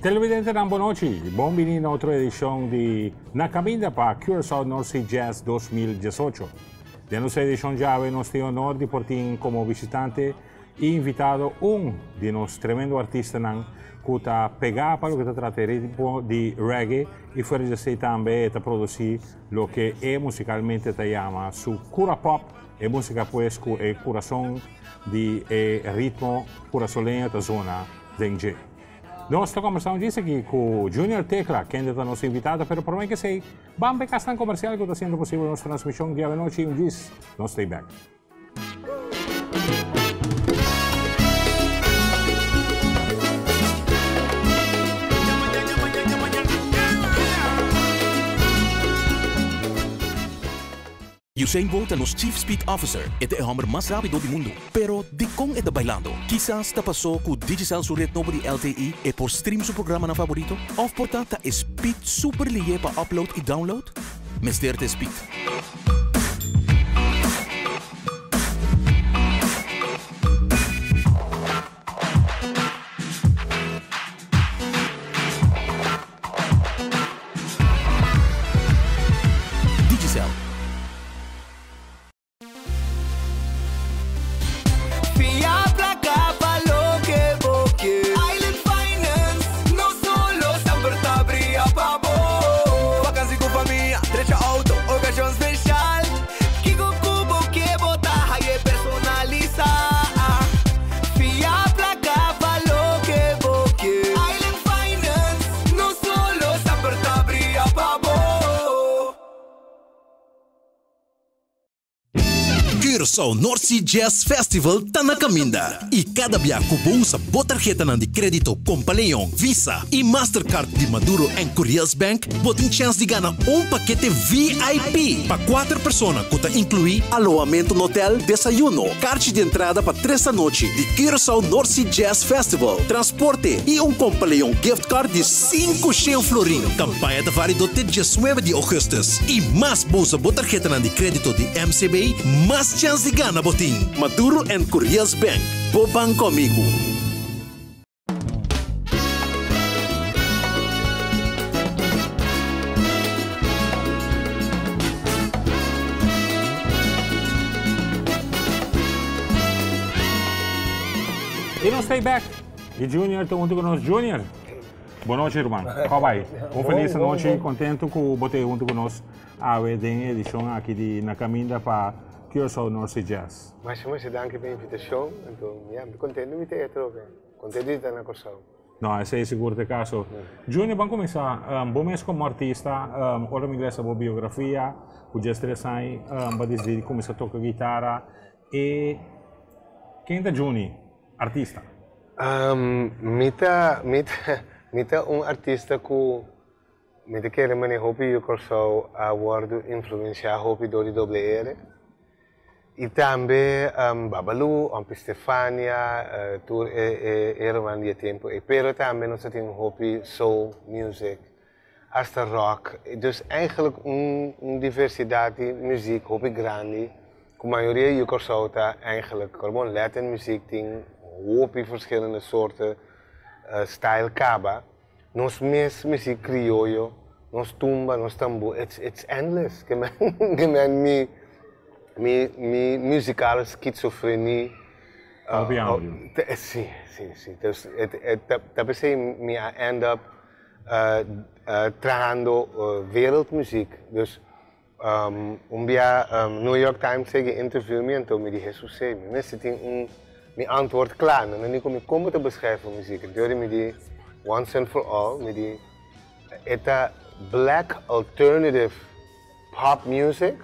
Televidentenan bon nochi, bon bini na otro edishon di Na Caminda pa Curaçao North Sea Jazz 2018. Den nos edishon djawe nos tin honor di por tin komo bishitante i invitado un di nos tremendo artistanan ku ta pegá pa loke ta trata e ritmo di reggae i fuera di esei tambe e ta produsí loke e musikalmente ta yama su cura pop, e músika pues ku e kurason di e ritmo kurasoleño ta zona den dje. Nos ta kombersá un djis aki ku Junior Tecla, kende ta nos invitado, pero promé ke esei, ban p'e kasnan komersial ku ta hasiendo posibel nos transmishon di awenochi un djis. Nos stay bèk. Usain Bolt ta nos Chief Speed Officer. E ta e hòmber mas rápido di mundu. Pero, dikon e ta bailando? Kisas ta pasó ku Digicel su ret nobo di LTE e por stream su programanan faborito? Òf por ta ta e speed super lihé pa upload i download? Mester ta e speed. Digicel. Fia placa pa loke bo ke. Island Finance, no solo semper ta bria pa bo. Vakansi ku famia, drecha auto, okashon special. Kiko ku bo ke bo ta haye personalisa. Fia placa pa loke bo ke. Island Finance, no solo semper ta bria pa bo. Curaçao North Sea Jazz Festival ta na kaminda i kada bia ku bo usa bo tarhetanan di krédito Kompaleon, Visa i Mastercard di Maduro en Curiels Bank, bo tin chèns di gana un pakete VIP pa kuater persona ku ta inkluí alohamentu na hotel, desayuno, karchi di entrada pa tres anochi di Curaçao North Sea Jazz Festival, transporte i un Kompaleon gift card di 500 florin. Kampaña ta válido te diesnuebe di ougùstùs. I mas bo usa bo tarhetanan di krédito di MCB, mas chèns di gana bo tin. Maduro en Curiels Bank, bo banko amigu. I nos ta back. I Junior ta huntu ku nos. Junior, bon nochi ruman. Kòp bai? Un felis anochi, kontentu ku bo ta huntu ku nos awe den e edishon aki di Na Kaminda pa Curaçao North Sea Jazz. Masha masha danki pa e invitashon. Anto, ya, mi kontentu mi ta e atrobe. Kontentu di ta na Kòrsou. No, esei sigur ta e kaso. Junior, ban kuminsá. Bo mes komo artista, ora mi lesa bo biografia, ku 13 aña bo a disidí di kuminsá toka gitara. E ken ta Juni, artista? Mi ta, mi ta, mi ta un artista ku mi ta kere manera hopi yu Kòrsou a wòrdu influensiá hopi dor di Doble Ere. I tambe Babalu, Ompie Stefania, tur e e eronan di e tempu ei. Pero tambe nos ta tin hopi soul music, hasta rock. Dus eigenlijk un un diversidat di muziek hopi grandi ku mayoria yu Kòrsou ta eigenlijk bon Latin muziek tin hopi verschillende soorten style kaba. Nos mes muziek krioyo, nos tumba, nos tambú, it's it's endless. Ke men ke men mi mi mi muzikale skizofrenie. Hopi amplio. Si, si, si. Dus et et ta p'esei mi a end up trahando wereldmuziek. Dus un bia New York Times a yega interview mi anto mi di Hesus mi mester tin un mi antwoord kla. Nan a di ku mi kon bo ta beschrijven muziek? Anto mi di once and for all mi di e ta black alternative pop music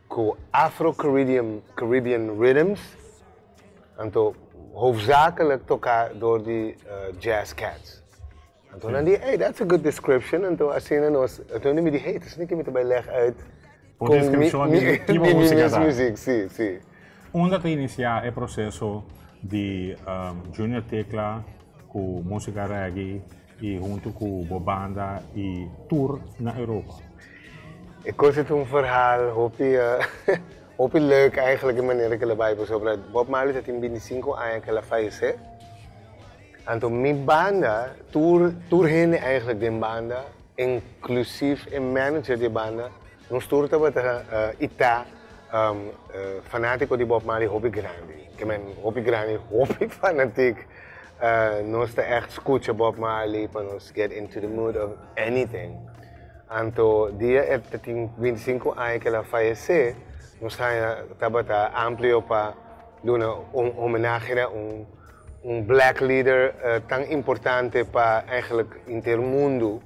ku afro caribbean caribbean rhythms anto hoofdzakelijk toká door di jazz cats. Anto nan di, hey, that's a good description. Anto asina nos, anto mi di, hey, ta asina ke mi ta bai leg uit Un descripcion di tipo di mi musica mes ta. muziek, si, si. Unda ta inicia e proceso di Junior Tecla cu musica reggae y hunto cu bo banda y tour na Europa? E cos ta un verhaal hopi, hopi leuk eigenlijk e manera ke el a bai pasobra Bob Marley ta tin 25 aña ke el a fayece. Anto mi banda, tur hende eigenlijk den banda, inclusief e manager di banda, nos tur tabata y ta fanatico di Bob Marley hopi grandi. Kemen hopi grandi, hopi fanatiek. Nos ta echt scucha Bob Marley pa nos get into the mood of anything. Anto dia e tin 25 aña cu el a fayece, nos tabata amplio pa duna un homenahe na un black leader tan importante pa eigenlijk henter mundo.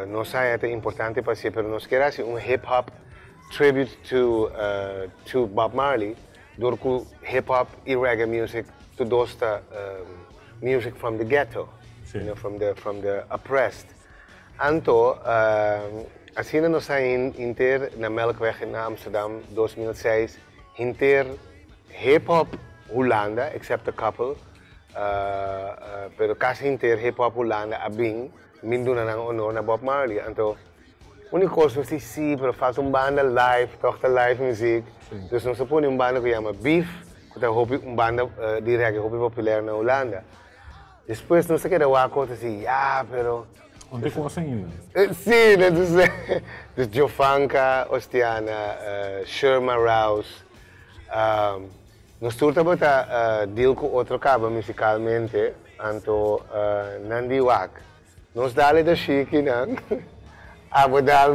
Nos ta importante pa si, pero nos kier haci un hip hop tribute to Bob Marley, door cu hip hop y reggae music tur dos ta music from the ghetto, from the oppressed. Anto, asina nos a henter na Melkweg in Amsterdam 2006, henter hip hop Hulanda, except a couple, pero casi henter hip hop Hulanda a bin duna nan honor na Bob Marley. Anto, unico cos nos si, pero falta un banda live, toch ta live music. Dus nos a pone un banda cu yama Beef, cu ta un banda di reggae hopi popular na Hulanda. Despues nos a keda wak asina, ja, pero Unda cos ainda? Si, dus Giovanca Ostiana, Sherma Rouse, nos tur tabata deal cu otro caba musicalmente, anto nan di, "Wak, nos dal e dashiki nan, abo dal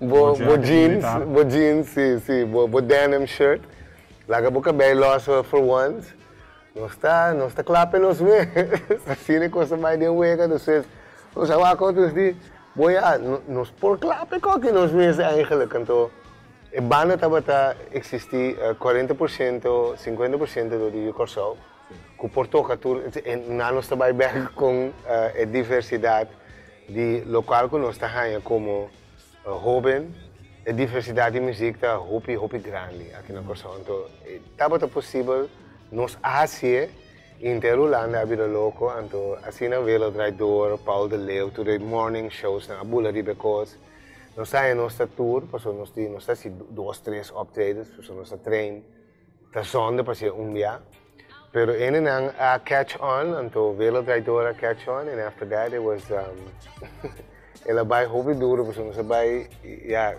bo jeans, bo jeans, si, bo denim shirt, laga bo cabey los for once, nos ta klaar nos mes." Asina cos a bay den wega, dus nos a wak otro di, boya, nos por klaar cu nos mes eigenlijk. Anto, e banda tabata existi 40%, 50% di Corsou, cu por toca tur, y nos ta bay back cu e diversidad di local cu nos ta como hoben, e diversidad di musica ta hopi, hopi grandi aki na Corsou. Anto, tabata posibel, nos a haci, henter Hulanda a bira loco, anto asina Wereld Draait Door, Paul de Leeuw, tur e morning shows nan a bula riba cos. Nos ta nos ta tour, paso nos tin, nos ta dos, tres optredens, paso nos ta train, ta zonde pa un dia. Pero nan a catch on, anto Wereld Draait Door a catch on, and after that it was, el a bay hopi duro, paso nos a bay, ja,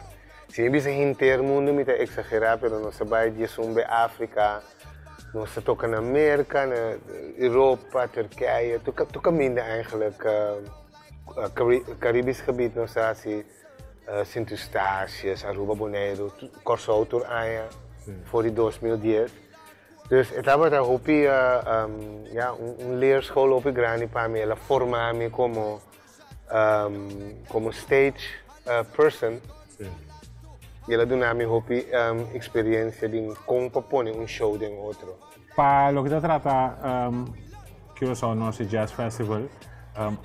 si mi bisa henter mundo mi ta exagera, pero nos a bay diesun Afrika, nos a toca na Amerika, na Europa, Turkije, tur caminda eigenlijk, Caribisch gebied nos a haci, Sint Eustatius, Aruba, Bonaire, Corsou tur aña, voor di 2010. Dus e tabata hopi, ja, un leerschool hopi grandi pa mi, el a forma mi como stage person. Y el a duna mi hopi experiencia di con pone un show den otro. Pa loke ta trata Curaçao North Sea Jazz Festival,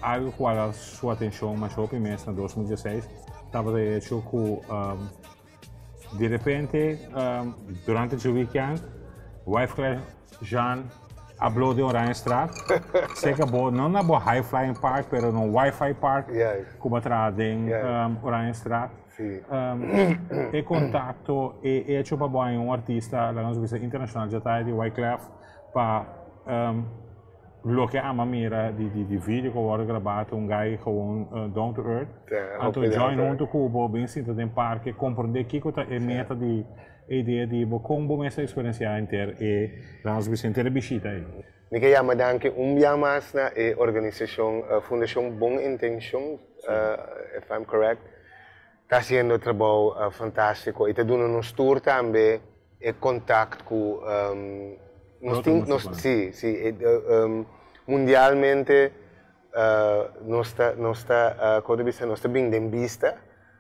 algo cu a hala su atencion mas hopi mes na 2016, tabata e hecho cu di repente, durante e weekend, Wyclef Jean a blow den Oranjestraat. Zeker bo, no na bo high flying park, pero no Wi-Fi park, cu bo a traha den Oranjestraat. E contacto, e hecho pa bo un artista, laga nos bisa internacional, ya ta di Wyclef, pa loke ami a mira di video cu a wordo graba, un guy gewoon down to earth. Anto join hunto cu bo, bin sinta den parke, comprende kico ta e meta di idea di bo con bo mes experiencia henter e laga nos bisa henter e bishita ey. Mi kier yama danki un bia mas na e organisacion Fundacion Bon Intencion, if I'm correct, ta haciendo trabou fantastico y ta duna nos tur tambe e contact cu nos tin, nos, si, mundialmente nos ta, con bisa, nos ta bin den bista.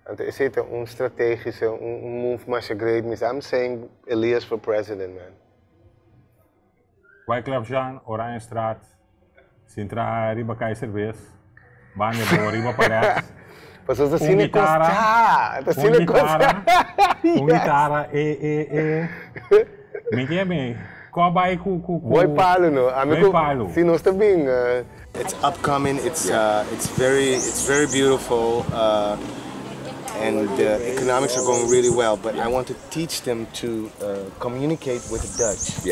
Anto, esey ta un strategische, un move mas great. I'm saying Elias for president, man. Wyclef Jean, Oranjestraat, sinta riba caya cerveza, banda bo riba pared. Paso ta asina guitarra, ta asina guitarra, un guitarra e mi kier mi ko bay ku Boy palo, no? Ami Boy palo. Si nos ta bin It's upcoming. It's very beautiful. And the economics are going really well, but I want to teach them to communicate with the Dutch.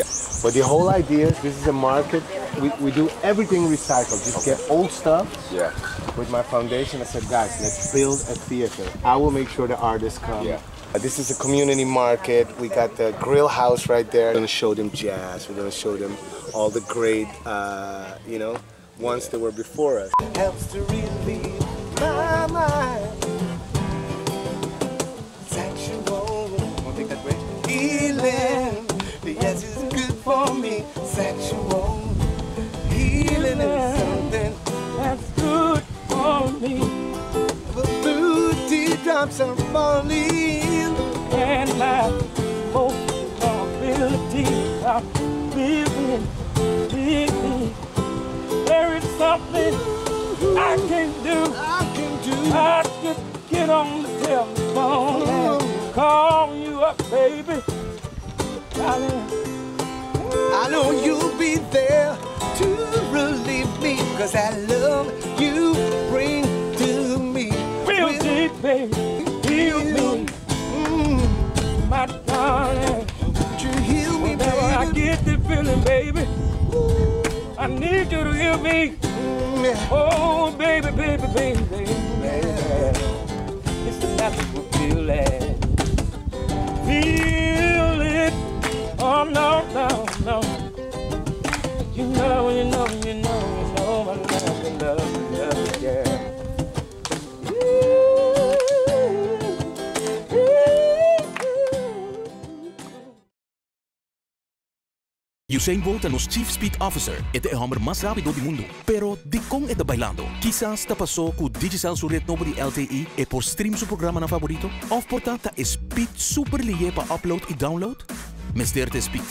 But the whole idea is this is a market. We do everything recycled. Just get old stuff. With my foundation, I said, guys, let's build a theater. I will make sure the artists come. This is a community market. We got the grill house right there. We're gonna show them jazz. We're gonna show them all the great, ones that were before us. Helps to relieve my mind. Sexual. Wanna take that break? Healing. Yes, it's good for me. Sexual. Healing is something that's good for me. The booty drops are falling. And my emotional ability of living, living. There is something I can do. I can do. I just get on the telephone and call you up, baby. Darling. I know you'll be there to relieve me, because that love you bring to me. Real deep, baby, heal me. My darling. Won't you heal me, Whenever I baby? get the feeling, baby, I need you to heal me. Oh, baby, baby, baby, baby, baby. It's the magical feeling. Feel it. Oh, no, no, no. You know, you know, you know, you know, I love you, love you, love you, yeah. Usain Bolt ta nos Chief Speed Officer. E ta e homber mas rapido di mundo. Pero di con e ta bailando? Kisas ta paso cu Digicel su red nobo di LTE e por stream su programanan favorito? Of por ta ta e speed super lihe pa upload y download? Mester ta e speed.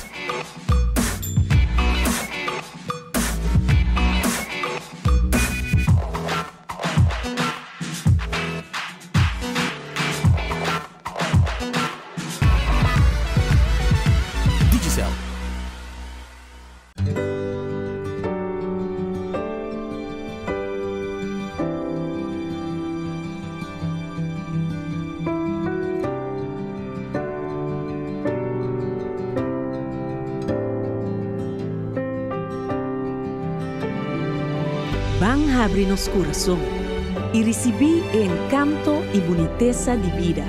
Digicel. Ban habri nos curason y ricibi e encanto y bunitesa di bida.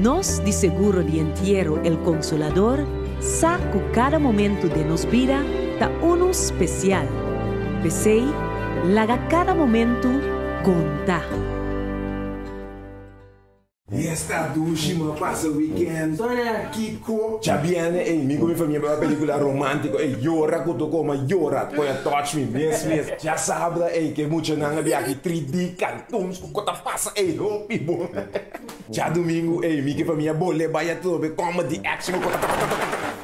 Nos di Seguro di Entiero El Consolador sa cu cada momento di nos bida ta uno special. P'esey, laga cada momento conta. Esta dushi, m'a pasa weekend. Sônia, Kiko. Djabièrnè, ey, mi ku mi famia bai pelikula romántiko. Ey, yora ku toko, m'a yora. Koya touch me, mes mes. Djasabra, ey, ku muchanan a biaha 3D cartoons ku kos ta pasa, ey, hopi bon. Djadumingu, ey, mi ku famia bolbe bai atrobe comedy action ku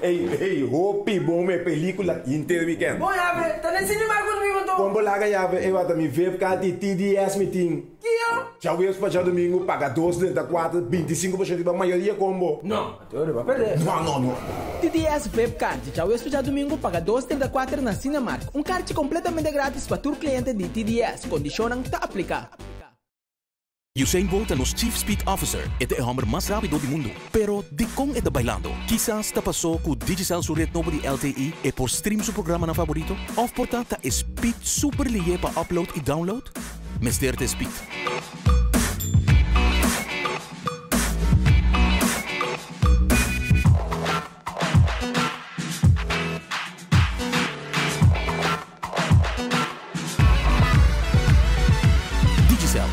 ey, ey, hopi bon mi pelikula henter weekend. Bom, Yabe, ta na cinema ku mi motor. Kon bo laga yabe, ey, wata mi VIP card di TDS mi tin. Kio? Djaweps pa djadumingu, paga 234, 25% pa mayoria combo. No, anto bo a pèrdè. No, no, no. TDS VIP Card, djaweps pa djadumingu, paga 234 na Cinemark. Un karchi kompletamente gratis pa tur kliente di TDS. Kondishonnan ta apliká. Usain Bolt ta nos Chief Speed Officer. E ta e homber mas rapido di mundo. Pero di con e ta bailando? Kisas ta paso cu Digicel su red nobo di LTE e por stream su programanan favorito? Of por ta ta e speed super lihe pa upload y download? Mester ta e speed. Digicel.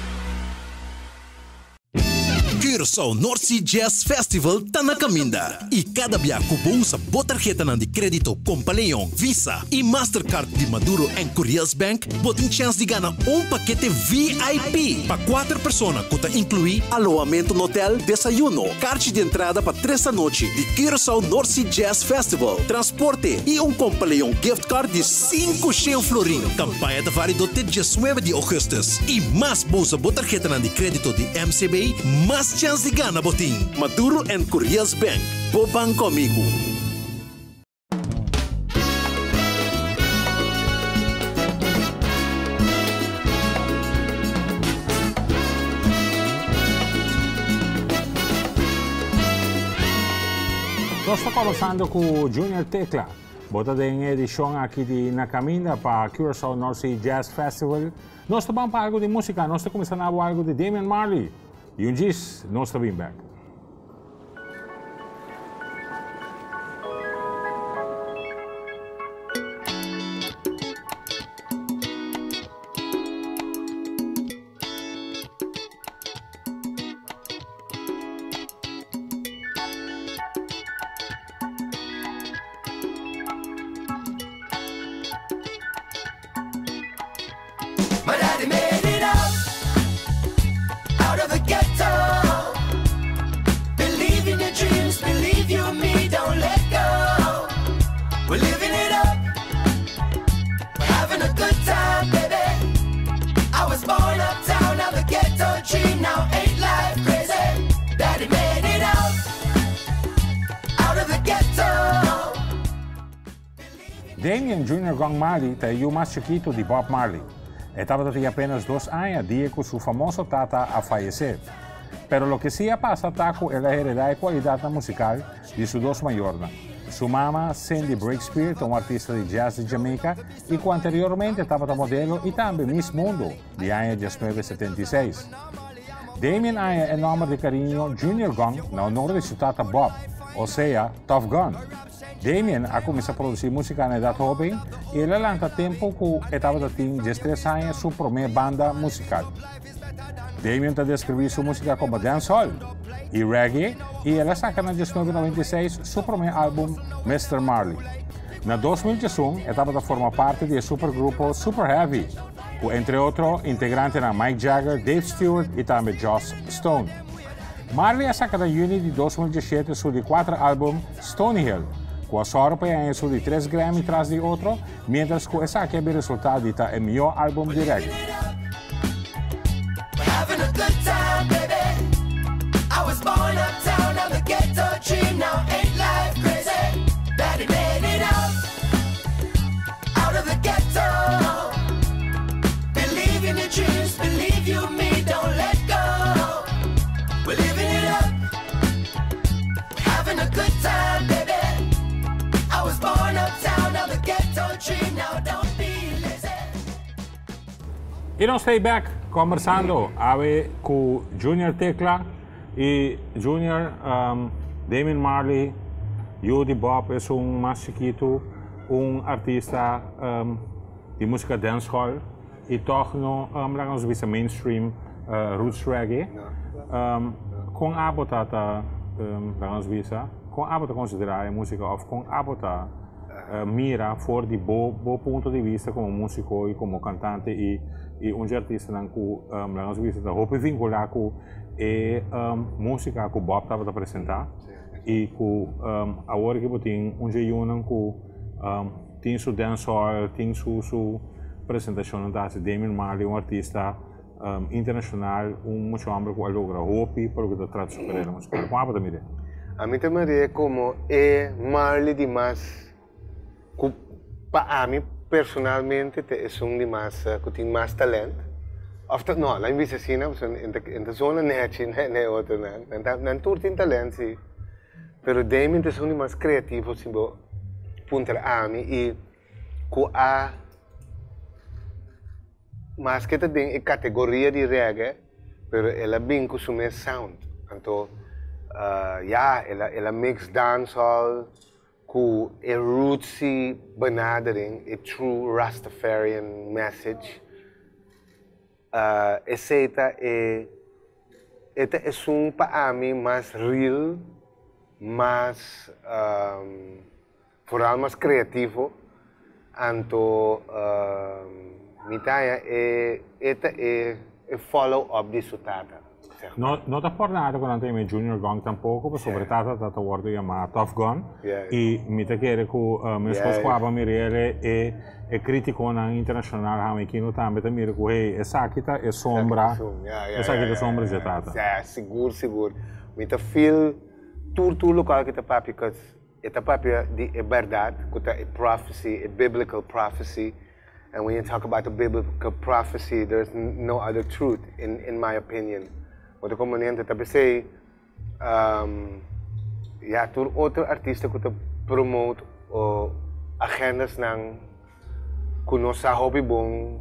Curaçao North Sea Jazz Festival ta na caminda. Y cada bia cu bo usa bo tarheta di credito Compaleon, Visa y Mastercard di Maduro en Curiels Bank, bo tin chance di gana un pakete VIP pa cuater persona cu ta inclui alohamento na hotel, desayuno, karchi di entrada pa 3 anochi di Curaçao North Sea Jazz Festival, transporte y un Compaleon gift card di 5 florin. Campaña ta valido te 19 di augustus. Y mas bo usa bo tarheta di credito di MCB, mas chance di gana bo tin. Maduro en Curiels Bank. Bo banco amigo. Nos ta kombersando ku Junior Tecla. Bo ta den e edishon aki di Na Kaminda pa Curaçao North Sea Jazz Festival. Nos ta ban pa algu di músika. Nos ta kuminsá na bo algu di Damian Marley. I un djis nos ta bin bèk. My daddy made it out, out of the ghetto. Believe in your dreams, believe you me, don't let go. We're living it up, we're having a good time, baby. I was born uptown, I'm a ghetto dream, now ain't life crazy? Daddy made it out, out of the ghetto. Damian Junior Gong Marley ta e yu mas chikitu di Bob Marley. E tabata tin apenas dos aña dia ku su famoso tata a fayesé. Pero loke sí a pasa ta ku el a heredá e kualidatnan musikal di su dos mayornan. Su mama, Cindy Breakspeare, ta un artista di jazz di Jamaica i ku anteriormente tabata modelo i tambe Miss Mundo di aña diesnuebe setenta i seis. Damian haña e nòmber di kariño Junior Gong na honor di su tata Bob, osea Tuff Gong. Damian a kuminsá produsí músika na edat hóben i el a lanta tempu ku e tabata tin diestres aña su promé banda musikal. Damian ta deskribí su músika komo dancehall i reggae i el a saka na diesnuebe noventa i seis su promé álbum Mister Marley. Na 2011 e tabata forma parti di e supergrupo Super Heavy ku entre otro integrantenan Mick Jagger, Dave Stewart i tambe Joss Stone. Marley a saka na yüni di 2017 su di kuater álbum Stony Hill, ku a sòru pa e haña su di tres Grammy tras di otro, miéntras ku esaki a bin resultá di ta e mihó álbum di reggae. We're having a good time, baby. I was born uptown, I'm a ghetto dream. Now ain't life crazy? Daddy made it out, out of the ghetto. Believe in your dreams, believe you me, don't let go. We're living it up, we're having a good time, baby. I was born uptown, I'm a ghetto dream. Now don't be lazy. I nos ta back kombersando awe ku Junior Tecla i Junior Damian Marley, yu di Bob esun mas chikitu, un artista di músika dancehall i tòg no laga nos bisa mainstream roots reggae. Kon abo ta ta laga nos bisa, kon abo ta konsiderá e músika òf kon abo ta mira for di bo bo punto di vista komo músiko i komo kantante i i un dje artistanan ku laga nos bisa ta hopi vinkulá ku e músika ku Bob tabata presentá i ku awor ki bo tin un dje yunan ku tin su dancehall, tin su su presentashonnan ta hasi. Damian Marley un artista internashonal, un mucha hòmber ku a logra hopi pa loke ta trata su karera musikal. Kon abo ta mir'é? Ami ta mir'é komo e Marley di mas ku pa ami personalmente ta esun di mas ku tin mas talent. Òf ta no, laat mi bisa asina pasobra e ta zona nèchi na e otronan. Nan tur tin talent si. Pero Damian ta esun di mas kreativo si bo puntra ami i ku a maske ta den e kategoria di reggae pero el a bin ku su mes sound. Anto ya el a el a mix dancehall ku e rootsy benadering, e true Rastafarian message. Esei ta e e ta esun pa ami mas real, mas vooral mas creativo, anto mi ta haña e e ta e e follow up di su tata. No no ta por nada ku nan ta yama e Junior Gong tampoko pasobra e tata ta ta wòrdu yamá Tuff Gong i mi ta kere ku meskos ku aba mir'el e e kritikonan internashonal hamaikino tambe ta mira ku hey esaki ta e sombra esaki ta e sombra dje tata. Sigur sigur mi ta feel tur tur lokual ku ta papia cos e ta papia di e bèrdat ku ta e prophecy e biblical prophecy and when you talk about the biblical prophecy there is no other truth in in my opinion. Bo ta komponente ta p'esei. Ya, tur otro artista ku ta promote o agendas nan ku no sa hopi bon,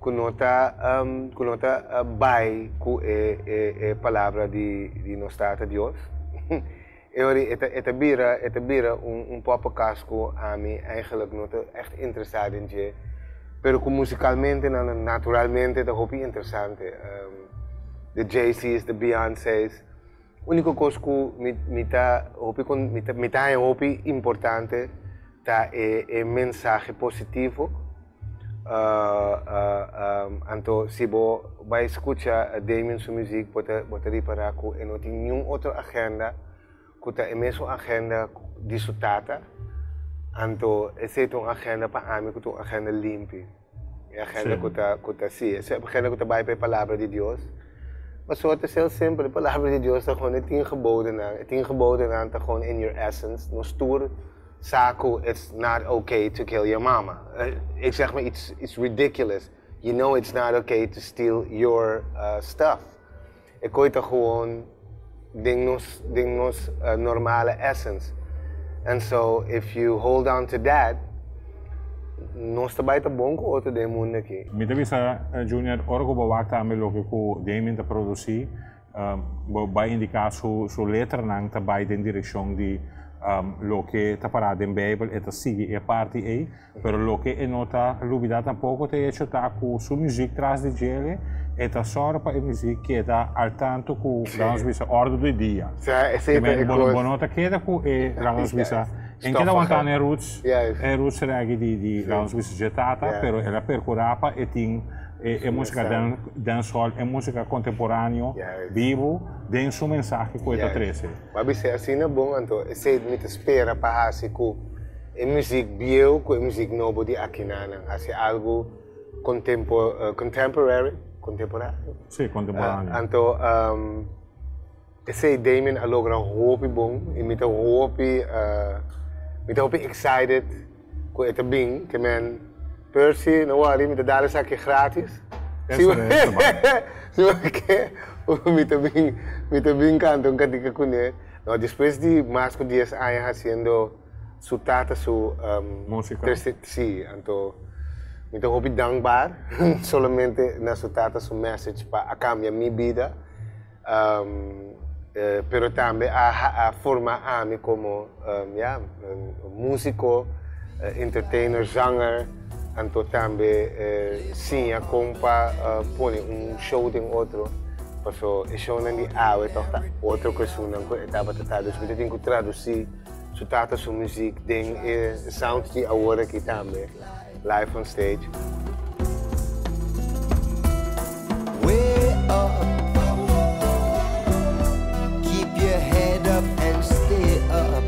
ku no ta bai ku e palabra di nos Tata Dios. E ori e ta bira un podcast ku ami eigenlijk no ta echt interesá den dje. Pero ku musicalmente naturalmente ta hopi interesante. The Jay-Z's, the Beyoncé's. Úniko kos ku mi ta hopi kon mi ta hopi importante ta e mensahe positivo. Anto si bo bai skucha Damien su muzik, bo ta ripará ku e no tin ningun otro agenda ku ta e mesun agenda di su tata. Anto esei ta un agenda pa ami ku ta un agenda limpi. E agenda ku ta si, e agenda ku ta bai pa e palabra di Dios. Maar zo, het is heel simpel. De palabra di Dios ta gewoon e 10 geboden nan. E 10 geboden nan ta gewoon in your essence. Nos tur sa ku, it's not okay to kill your mama. Ik zeg maar iets, iets ridiculous. You know it's not okay to steal your stuff. Ik gooi toch gewoon den nos normale essence. And so if you hold on to that, nos ta bai ta bon ku otro den mundu aki. Mi ta bisa, Junior, ora ku bo wak tambe loke ku Damien ta produsí, bo bai indiká su letranan ta bai den direkshon di loke ta pará den Beibel, e ta sigui e parti ei, pero loke e no ta lubidá tampoko ta hecho ta ku su muzik tras di djele, e ta sòru pa e muzik keda al tanto ku, laga bisa, orde di dia. Sa, esei ta e Bo, kos. bo no ta keda ku e, laga bisa, en keda wantá e roots, e roots reggae di laga bisa dje tata, pero el a perkurá pa e tin e músika dancehall, e músika kontemporáneo, bibu, den su mensahe ku e ta trese. Ma bisa asina bon, anto esei mi ta spera pa hasi ku e muzik bieu ku e muzik nobo di akinanan. Hasi algo contemporary, kontemporáneo. Sí, kontemporáneo. Anto esei Damien a logra hopi bon i mi ta hopi excited ku e ta bin, ke men Percy, no worry, mi ta dal esaki gratis. Eso é, eso ba. Si, porque mi ta bin kanta un kantika kuné. No, despues di mas ku 10 aña hasiendo su tata su Músika. Si, anto mi ta hopi dankbaar solamente na su tata su message pa a kambia mi bida. Pero tambe a forma ami komo ja, un músiko, entertainer, zanger, anto tambe siña kon pa pone un show den otro. Paso e shownan di awe toch ta otro personan ku e tabata ta. Dus mi tin ku tradusí su tata su muzik den e sound di awor aki tambe, live on stage. Way up. Keep your head up and stay up.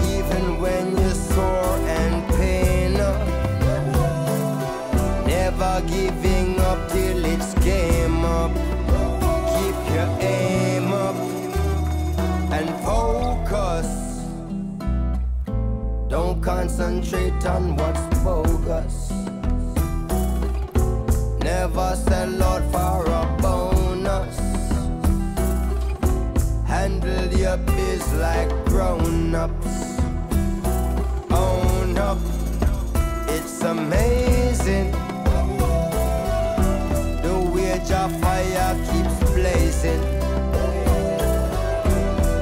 Even when you're sore and pain up. Never giving up till it's game up. Keep your aim up and focus. Don't concentrate on what's bogus. Never sell out for a bonus. Handle your biz like grown ups. Own up, it's amazing. The way your fire keeps blazing.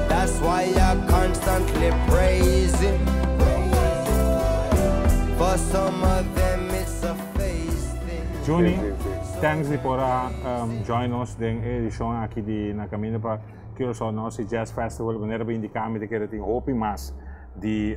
That's why I constantly praise him. For some of them, it's a face thing. Juni, thanks di por a join us den edishon aki di Na Kaminda pa Curaçao North Sea Jazz Festival. Manera bo a indiká, mi ta kere tin hopi mas di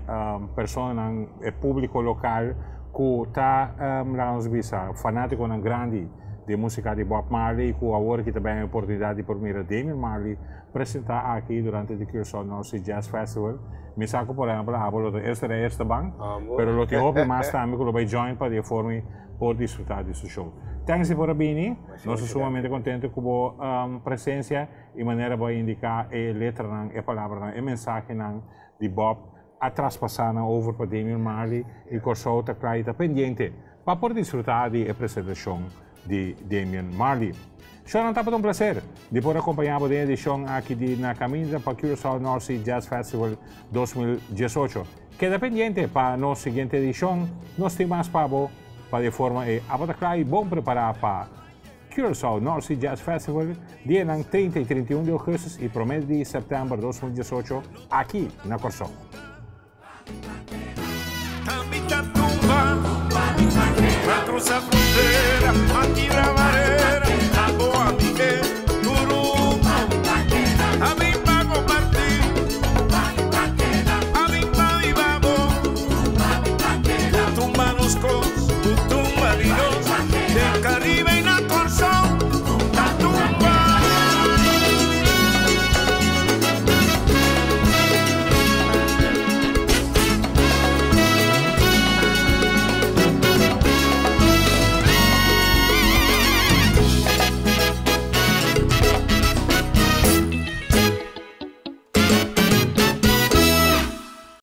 persona, e públiko lokal ku ta laga nos bisa fanátikonan grandi di músika di Bob Marley, ku awor aki tambe e oportunidat di por mira Damian Marley presentá aki durante di Curaçao North Sea Jazz Festival. Mi sa ku, por ehèmpel, abo lo ta eerste rij, eerste bank, pero lo tin hopi mas tambe ku lo bai join pa di forma por disfrutá di su show. Thanks por bini. Nos ta sumamente kontentu ku bo presensia i manera bo a indiká e letranan, e palabranan, e mensahenan di Bob a traspasá nan over pa Damian Marley i Kòrsou ta kla i ta pendiente pa por disfrutá di e presentashon. Di Damian Marley. Shownan tabata un placer di por acompaña bo den edicion aki di Na Caminda pa Curaçao North Sea Jazz Festival 2018. Keda pendiente pa nos siguiente edicion, nos tin mas pa bo pa di forma e abo ta cla y bon prepara pa Curaçao North Sea Jazz Festival dianan 30 y 31 di augustus y prome di september 2018 aki na Corsou.